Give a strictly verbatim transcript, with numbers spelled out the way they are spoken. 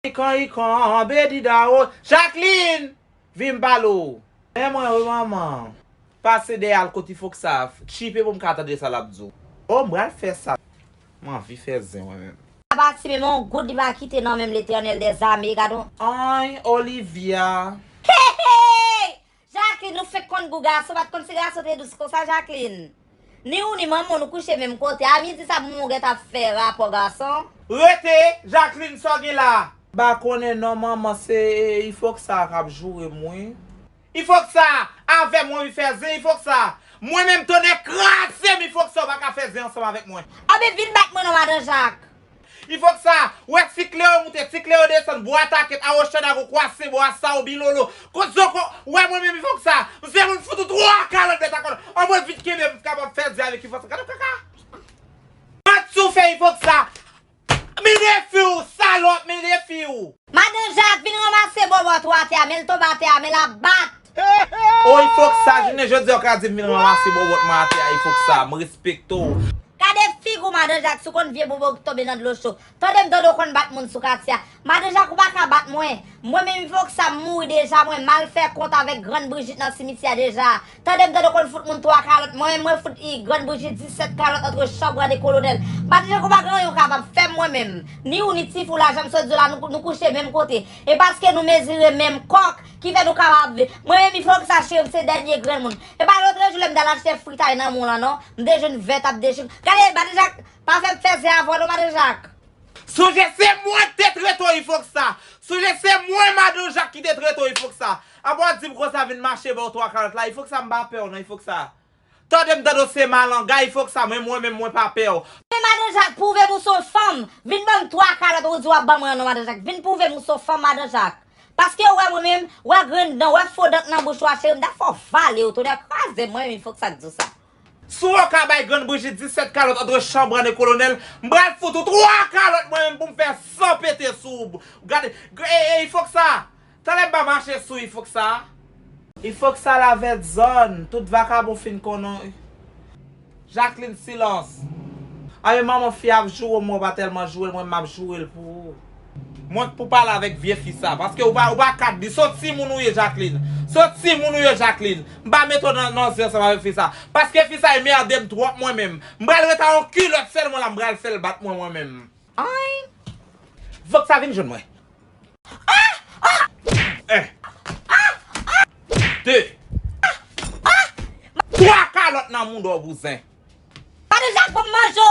Ikan, ikan, bedi dawo. Jacqueline! Vin m pale w. Men mwen wi manman. Pase dèyè al kot Ifoksa. Tchipe pou m ka tande sa l ap di w. O, m pral fè sa. M anvi fè zen mwen menm. Sa pa ti men yon goud li pa kite nan men m, Letènèl dèzame, gad on. Anyn, Olivia. Hey, hey! Jacqueline, ou fenk konn gou gason, pa t konn si gason te dous konsa, Jacqueline. Ni ou ni manman w nou kouche menm kote. A midi sa manman w gentan ap fè rapò gason. Rete, Jacqueline, sa w gen la? M pa konnen non manman, se Ifoksa k ap joure m wi. Ifoksa, avè m w anvi fè zen, Ifoksa. Mwen menm tonnè kraze m, Ifoksa, w pa ka fè zen ansanm avèk mwen. Anben vin bat mwen non, madan Jak. Ifoksa, wè ti kleo moute, ti kleo desann, bwa takèt, awo channago, kwase, bwa sawo, bilolo. Kot zoko, wè mwen menm Ifoksa. M se moun fout ou twa kalòt bèt akòl. Anmwe vit kenbe m kapab fè zen avèk Ifoksa. Gade kaka. Mwen tou fè Ifoksa. Mi defi w, salòp, mi defi w. Madan Jak, vin ranmase bòbòt ou atè a, men l tonbe atè a, men l ap bat. O Ifoksa, jounen jodi a w ka di m vin ranmase bòbòt mwen atè a, Ifoksa, m respekte w. Gade figi w, madan Jak, si w konn vye bòbò ki tonbe nan dlo cho. Tande m tande w konn bat moun sou katye a. Madan Jak, ou pa ka bat mwen. Mwen menm Ifoksa, m mouri deja, mwen m al fè kont avèk Grann Brijit nan simityè deja. Tande m tande w konn fout moun twa kalòt. Mwen menm mwen fout i Grann Brijit disèt kalòt antre chanbran de kolonèl. Madan Jak, ou pa gen anyen w kapab fè m mwen menm. Ni ou ni tifi w la, jan m sot di w la, nou, nou kouche menm kote. E paske nou mezire menm kòk, ki fè nou kapab viv. Mwen menm Ifoksa cheri m se dènye grenn moun. E pa lòtrejou lè m t al achte fritay nan mall lan non. M te jwenn vèt ap dechire. Gade, madan Jak, pa fè m fè zen avè w non, madan Jak. Sonje se mwen ki te trete w Ifoksa. Sonje se mwen madan Jak ki te trete w Ifoksa. Apa w di m konsa vin mache ba w twa kalòt la. Ifoksa m pa pè w non Ifoksa. Tande m tande w se malanga Ifoksa, men mwen menm mwen pa pè w. Men madan Jak, pwouve m ou se yon fanm. Vin ban m twa kalòt ou di w ap ban mwen an non, madan Jak. Vin pwouve m ou se yon fanm, madan Jak. Paske w wè mwen menm, w wè grenn dan, w wè fo dan k nan bouch ou a, cheri m, m ta fè w vale w, tonnè kraze m, mwen menm Ifoksa k di w sa. Si w ka bay Grann Brijit disèt kalòt antre chanbran de kolonèl, m pral fout ou twa kalòt mwen menm pou m fè san pete sou ou. Gade, e, e, Ifoksa. Talè m pa mache sou Ifoksa. Ifoksa lavèt zòn, tout vakabon fin konnen. Jacqueline, silans. Anben manman fi ap joure w, mwen pa tèlman joure l, mwen m ap joure l pou ou. Mwen k pou pale avèk vye fi sa, paske ou pa, ou pa ka di, se yon timoun ou ye Jacqueline. Se yon timoun ou ye Jacqueline. M pa mete w nan, nan zen ansanm avèk fi sa. Paske fi sa emède m twòp mwen menm. M pral ret a yon kilòt sèlman la, m pral fè l bat mwen mwen menm. Anyn. Fòk sa vin jwenn mwen. En. De. Twa kalòt nan mouda w bouzen. Madan Jak, ban m manje